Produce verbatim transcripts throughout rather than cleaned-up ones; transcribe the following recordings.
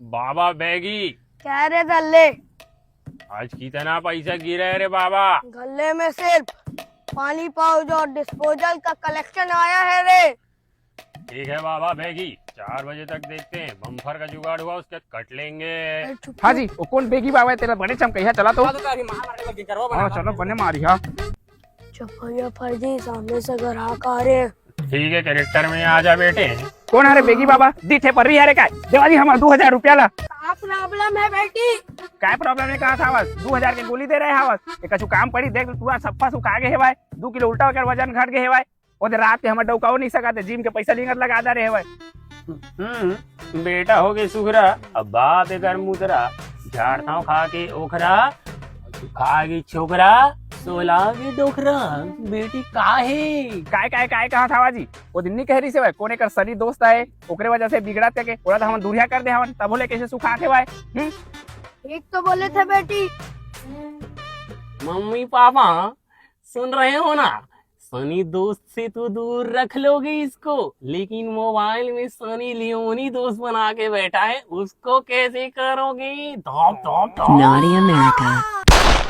बाबा baggy, क्या रे धल्ले? आज कितना पैसा गिरा है रे बाबा? गल्ले में सिर्फ पानी पाउच और डिस्पोजल का कलेक्शन आया है रे। ठीक है बाबा बैगी, चार बजे तक देखते हैं, बम्पर का जुगाड़ हुआ उसके कट लेंगे। अरे चुप हाँ रहो। जी, वो कौन बैगी बाबा है तेरा बड़े चमकैया, चला तो। हाँ चलो बने मारी। हाँ चुप हो जा फर्जी, सामने से ग्राहक आ रहे हैं। ठीक है, कैरेक्टर में आ जा बेटे। कौन है रे बैगी बाबा? दी ठेपरी है रे काय? देवा जी हमार दू हजार रुपया ला। क्या प्रॉब्लम है बेटी? काय प्रॉब्लम है? कहा था बस दू हजार के गोली दे रहे हवस, ये कछु काम पड़ी? देख पूरा सफा सुखा गए हेवाय, दू किलो उल्टा होकर वजन घट गए हेवाय। ओदे रात के हमर डौकाओ नहीं सका थे, जिम के पैसा लिंगत लगा दे रहे हेवाय। हम्म, बेटा हो गए सुखरा, अब बात कर मुतरा, झाड़ताओ खा के ओखरा, खा गई छोकरा, सोला के डोकरा, बेटी का है? काय काय काय कहा था जी? वो दिन नहीं कह रही से भाई, कौन एकर सनी दोस्त आए, ओकरे वजह से बिगड़त के, ओला तो हम दूरिया कर दे हवन, तब बोले कैसे सुखा थे भाई। हम्म? ठीक तो बोले थे बेटी। मम्मी पापा सुन रहे हो ना, सनी दोस्त से तो दूर रख लोगे इसको, लेकिन मोबाइल में सनी लियोनी दोस्त बना के बैठा है, उसको कैसे करोगे? धप धप धप। Naughty America.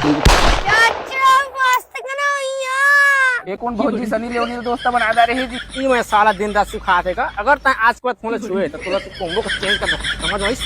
चाचा मस्त गाना भैया। ये कौन भौजी सनी लियोनी दोस्त बना दे रही जी? ई मैं साला दिन रात सुखा देगा। अगर तैं आज के बाद फोन छुए तो तोला तो कॉम्बो को चेंज कर दे, समझ आइस?